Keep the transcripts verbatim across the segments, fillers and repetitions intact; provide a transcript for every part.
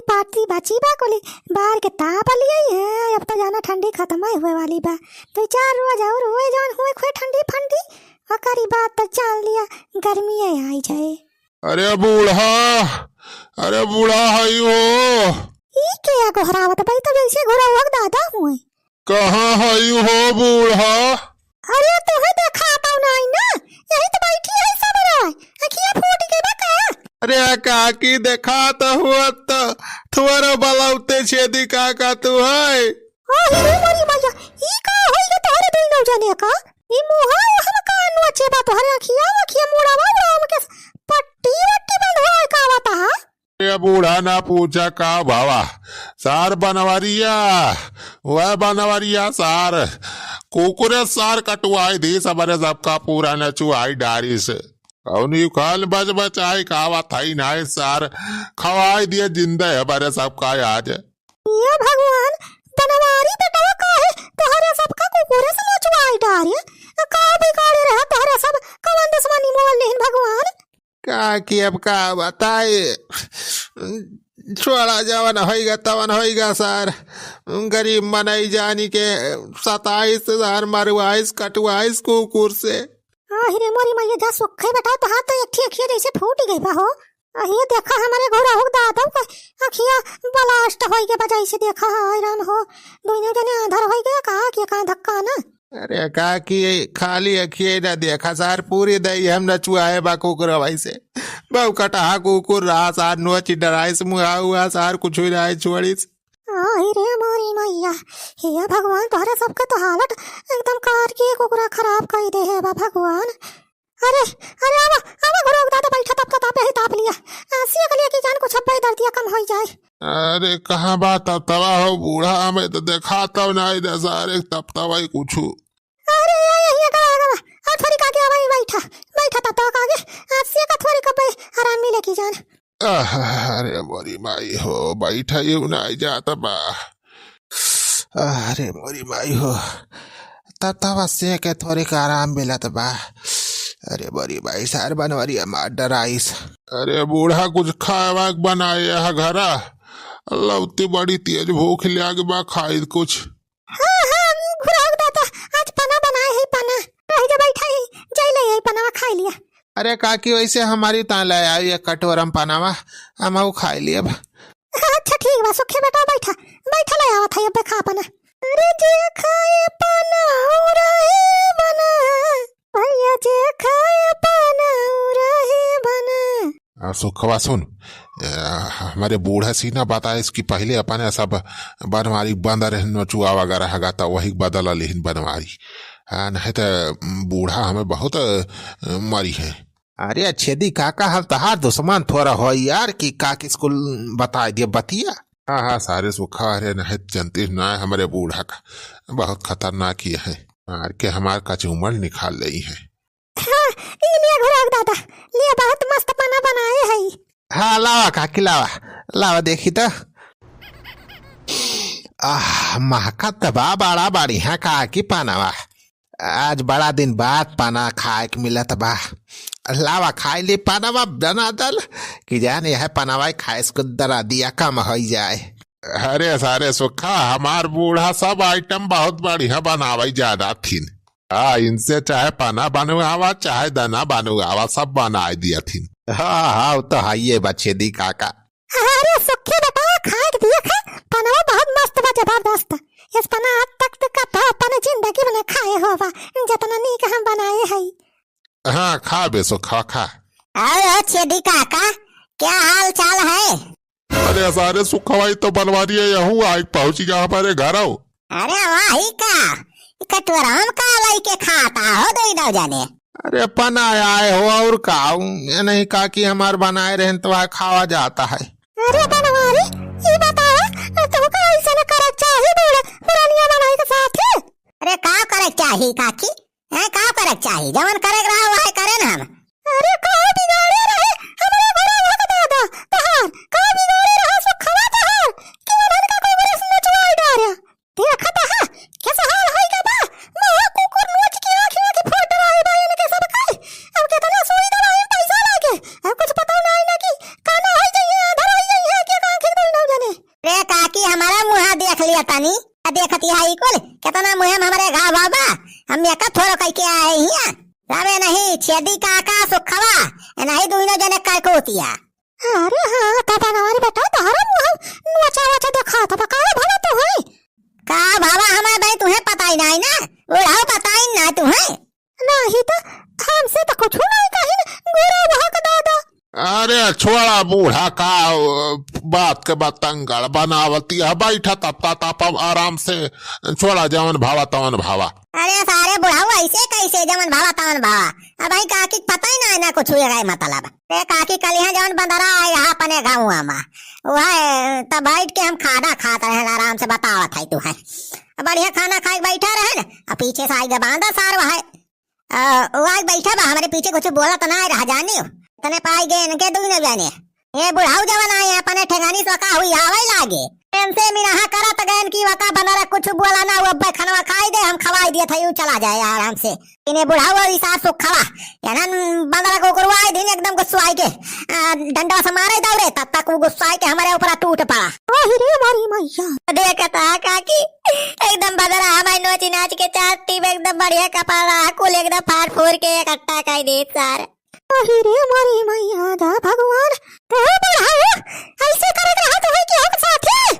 पाती बची बा, कुली बार के ताप लिया है। अब तो जाना ठंडी खत्म ही हुए वाली बा, दो चार रोज और हुए, जौन हुए खुए ठंडी फंडी, ओकरी बाद तो जान लिया गर्मी आई जाए। अरे बूढ़ा, अरे बूढ़ा हई हो। ई के गोहरावत बा? ई तो जैसे घुरौआ के दादा हुए। कहाँ हई हो बूढ़ा? अरे तोहे देखात नाई ना, यही तो बैठी है सब रे। अखिया फूट गई बा का? अरे काकी देखात हुआ तो थोड़ा बलौते छेदी काका तू है। ओ हीरे मोरी मैया, ई का होई गे तोहरे दुइनो जने का? ई मुहा हम का नोचे बा तोहरे अखिया, अखिया मुड़ावा उड़ावा के पट्टी वट्टी बंधवा का बता? ए बूढ़ा ना पूछा का भावा, सार बनवरिया, वह बनवरिया सार, कुकुरे सार कटवाई दी सबरे सबका पूरा नचुआई डारी से। कौनी खान बच बचाई का बात है ना सार, खवाई दिए जिंदा है बरे सबका आज। ये भगवान, बनवारी बेटवा काहे तोहरे सबका कुकुरे से नचवाई डारे? का बिगाड़े रहा तोहरे सब, कवन दुश्मनी मोल लेहिन भगवान? का कि अब का बताई, छोड़ा जवन होइगा तवन होइगा सार। गरीब मनई जानी के सताइस सार, मरवाइस कटवाइस कुकुर से। आहि रे मोरी मैया, जा सुखे बेटा, तोहार तो एक ठे अखिया जैसे फूट गई बा हो। अहे देखा हमरे घोड़ा हो दादा का अखिया blast होई के बजाई से देखा, हाय राम हो, दोनों जने आंधर होई गया का, के का धक्का ना। अरे का कि खाली अखिए ना देखा सार, पूरी दही हम नचुआए बा कुकुर वैसे। बहु कटहा कुकुर रहा सार, नोच डराइस मुहा हुआ सार, कुछ ही ना छोड़िस। आहि रे मोरी मैया, हे भगवान, तोहरे सबके तो हालत एकदम कार के कुकुरा खराब कई दे है बा भगवान। अरे, अरे, आवा, आवा, घुरौआ के दादा, बैठा, तप तो तापे ही ताप लिया। आ, सिया के लिए की जान कुछ अब्बे दर्दिया कम होई जाए। अरे, कहाँ बा तपतवा हो बूढ़ा, हमें तो देखा तो नहीं दे सारे तपतवा ही कुछ। अरे, ये, ये, ये, गवा, गवा। आ, थोड़ी का के आवा, ये बैठा, बैठा, तपतवा का आगे। आ, सिया का थोड़ी कब्बे आराम मिले की जान। आह, अरे मोरी माई हो, बैठा ही नहीं जात बा। अरे मोरी माई हो, तब तब से के थोड़ी का आराम मिलत बा। अरे मोरी माई, सार बनवरिया मार डराइस। अरे बूढ़ा, कुछ खावा के बनाए है घरा? लौती बड़ी तेज भूख लाग बा, खाई कुछ। हाँ, हाँ, घुरौआ के दादा, आज पना बनाए है, पना। रह जा, बैठा ही, जाई ले आई पनावा खाई लिया। अरे काकी, वैसे हमारी तां ले आई एक कटोरा में पनावा, हम खाई लिए अब। अच्छा ठीक बा सुखे बेटा, बैठा, बैठा, ले आवत है अब्बे खा पना। अरे जे खाए पना उ रहे बना, भैया जे खाए पना उ रहे बना। आ, सुखवा सुन, ए, हमारे बूढ़ा सी ना बताइस कि पहले अपने सब बनवारी बंदर नचुआ वगैरह हगा, त वही बदला लेहिन बनवारी। आ, नहीं त बूढ़ा हमें बहुत, अ, मरी है। अरे छेदी काका, हम तहार दुश्मन थोड़ा हो यार कि काकी स्कूल बताई दिया बतिया। हाँ, हाँ, सारे सुखा, अरे नहीं जनती ना हमारे बूढ़ा का, बहुत खतरनाक ही है, मार के हमार कचूमर निकाल लेई है। हाँ, ई लिया घुरौआ के दादा, लिया बहुत मस्त पना बनाए है। हाँ, लावा काकी, लावा, लावा देखी तो। आह, महकत बा बड़ा बढ़िया काकी पनावा। आज बड़ा दिन बाद पना खाए के मिलत बा। लावा खाई ली पनावा बना दल, कि जान यह पनावा खाए से कुछ दर्दिया कम होई जाए। अरे सारे सुखा, हमार बूढ़ा सब item बहुत बढ़िया बनावे जाना थिन। हाँ, इनसे चाहे पना बनवावा, चाहे दाना बनवावा, सब बनाए दिया थिन। हाँ, हाँ, वो तो है ये बा छेदी काका। अरे सुखी बेटा, खा के दिया खा, पनवा बहुत मस्त बा, जबरदस्त। इस पना आज तक तो कब अपन जिंदगी में ना खाए होवा, जितना नीक हम बनाए हई। हाँ, खा बे सुखा, खा। अरे ओ छेदी काका, क्या हाल चाल है? अरे सारे सुखवाई तो बनवारी है, यहू आइ पहुँची गया हमारे घर आओ। अरे वाही का, ई कटोरा में का लइके खाता हो दोनों जने? अरे पना आए हो और का, ये नहीं का कि हमार बनाए रहन तो वह खावा जाता है। अरे बनवारी, ई बताओ, तुमका ऐसा न करे चाही बूढ़ पुरानिया बनाई के साथ? अरे का करे चाही काकी? हैं, का करे चाही? जवन करे के रहा वह करे ना हम। अरे का बिगाड़े रहे हमरे घरे वह दादा तहार, का बिगाड़े रहा सुखवा तहार कि उन्हन का कोई बरस नचवाई डारे? देखत हा, कैसा हाल होई गया बा? मुँह कुकुर नोच के आँखी आँखी फोड़ डराए बा इनके सब कई। अब कितना सुई दवाई में पैसा लागे, अब कुछ पता नहीं ना कि काना होई जाइए, आधा होई जाइए, कि आँखी दो ना तनी, आ देखत ही है कुल, केतना मुँहे में हमरे घाव भवा बा, हम एका थोरो कइ के आए हिया। अबे नहीं, छेदी काका सुखवा, ए नहीं दुइनो जने कर कोतिया। अरे हाँ, त बनवारी बेटा, तोहरा मुँह नोचा वोचा देखात बा, का भवा तू है? का भवा हमार भाई, तुहे पता ही नहीं ना, बुढ़ऊ पता ही ना तुहे। नहीं त हमसे त कुछ नहीं कहिन, गुरु भक दादा। अरे छोड़ा बूढ़ा का, अ, बात के बतंगड़ बनावती है, बैठा तपता तप आराम से, छोड़ा जवन भावा तवन भावा। अरे सारे बुढ़ऊ ऐसे कैसे जवन भावा तवन भावा, अब भाई काकी के पता ही ना है ना कुछ हुए गए मतलब। ए काकी कलिहा जवन बंदरा आए यहाँ अपने गाँव में, वह तब बैठ के हम खाना खात रहे आराम से बतावत है तू है। बढ़िया खाना खाए के बैठा रहे न, आ पीछे से आइगे बांदर सार वह। अ, वो आइगे बैठा बा, हमरे पीछे कुछ बोलत ना रह जानी। तने पाई गए इनके दुइनो जने। ये बुढ़ऊ जवन आए अपने ठेकानी से का हुई आवे लागे। इनसे मिनाहा करत गए कि वका बनरा कुछ बोला ना, वो अब्बे खनवा खाई दे, हम खवाई दिए था, यूं चला जाए आराम से। इन्हें बुढ़ऊ और इसार सुखवा, यानन बंदरा को करवाए दिन एकदम गुस्साए के, आ, डंडा से मारे दौड़े, तब तक वो गुस्साए के हमारे ऊपर टूट पड़ा। ओही रे मोरी मैया। देखत हा काकी, एकदम बंदरा हमारे नोची नाच के चार टीम एकदम बढ़िया कपाल रहा, कुल एकदम फाड़ फूर के इकट्ठा कर दे सार। ओही रे मोरी मैया दा भगवान, तो बुढ़ऊ ऐसे करत रहा तो है कि हम साथी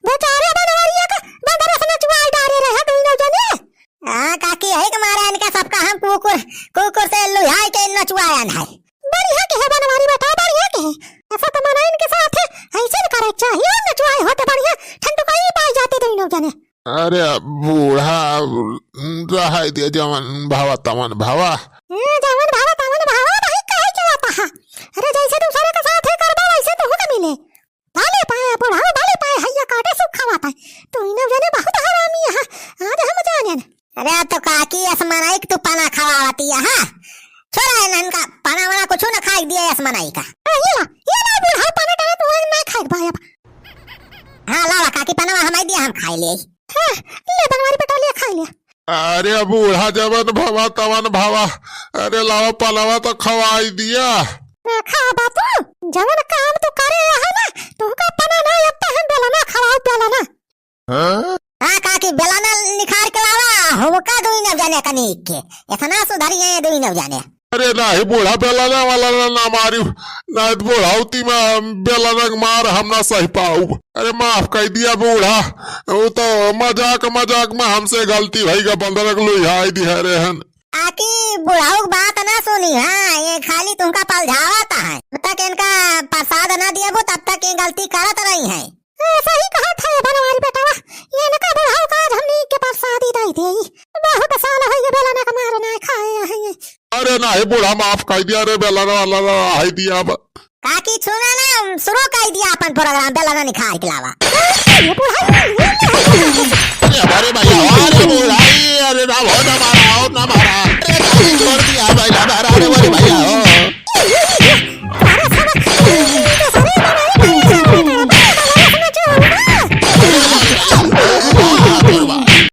बेचारे बनवरिया का बंदर से नचवाए डारे रहे दुइनो जने। हाँ काकी, यही के मारे इनका सबका हम कुकुर, कुकुर से लुहाई के नचवायन है। बढ़िया के है बनवारी बेटा, बढ़िया के है। ऐसा तो मना इनके साथ है, ऐसे न करे चाहिए, नचवाए होते बढ़िया, ठंडुकाई पाई जाती दुइनो जने। अरे बूढ़ा, रहाई दिया जवन भावा तवन भावा। ए, जवन भावा तवन भावा, भाई कहे के बात है। अरे जैसे दूसरे के साथ है करबा वैसे तो होगा मिले। डाले पाए बुढ़ऊ, डाले पाए, हैया काटे सुखवा पाए। दुइनो जने बहुत हरामी है, आज हम जानेन। अरे तो काकी, असमनाई के तू पना खवावती है, हाँ? छोड़ा है ना इनका, पना वना कुछ ना खाई दिया असमनाई का। हाँ, ये ला, ये ला बुढ़ऊ, पना टना तू ना खाए पाए अब। हाँ, लावा काकी, पनवा हमाई दिया, हम खाई ले। हाँ, ले बनवारी बेटा, ले खाई ले। अरे बूढ़ा, जवन भवा तवन भवा, अरे लावा पनवा तो खवाई दिया। ना खाबा तू, जवन काम तू करे है ना, तुहका पना ना, अब तो हम बेलना खवाऊ, बेलना। हाँ? हाँ काकी, बेलना निखार के लावा, हमका दुइनो जने कनी के, इतना सुधरी है दुइनो जने। अरे नाही बूढ़ा, बेलना वाला ना, ना मारी, ना बुढ़ौती में बेलना के मार हम ना सही पाऊ। अरे माफ कर दिया बूढ़ा, वो तो मजाक मजाक में हमसे गलती भई गा, बंदर के लुहाई दिया रहन। आकी बुढ़ऊ के बात ना सुनी, हाँ, ये खाली तुमका पलझावत है। जब तक इनका प्रसाद ना दियबू, तब तक ये गलती करत रही है। हाँ, सही कहत है बनवारी बेटवा, ये इनका बुढ़ऊ का आज हमनी के प्रसादी दे देई। बहुत साल होई गए बेलना के मार ना खाए हैं। अरे नाही बूढ़ा, माफ कर दिया रे, बेलना वाला ना है दिया अब। काकी सुना ना, शुरू कर दिया अपन प्रोग्राम, बेलना निखार के लावा। ये बुढ़ऊ, ये अरे भरे भैया, अरे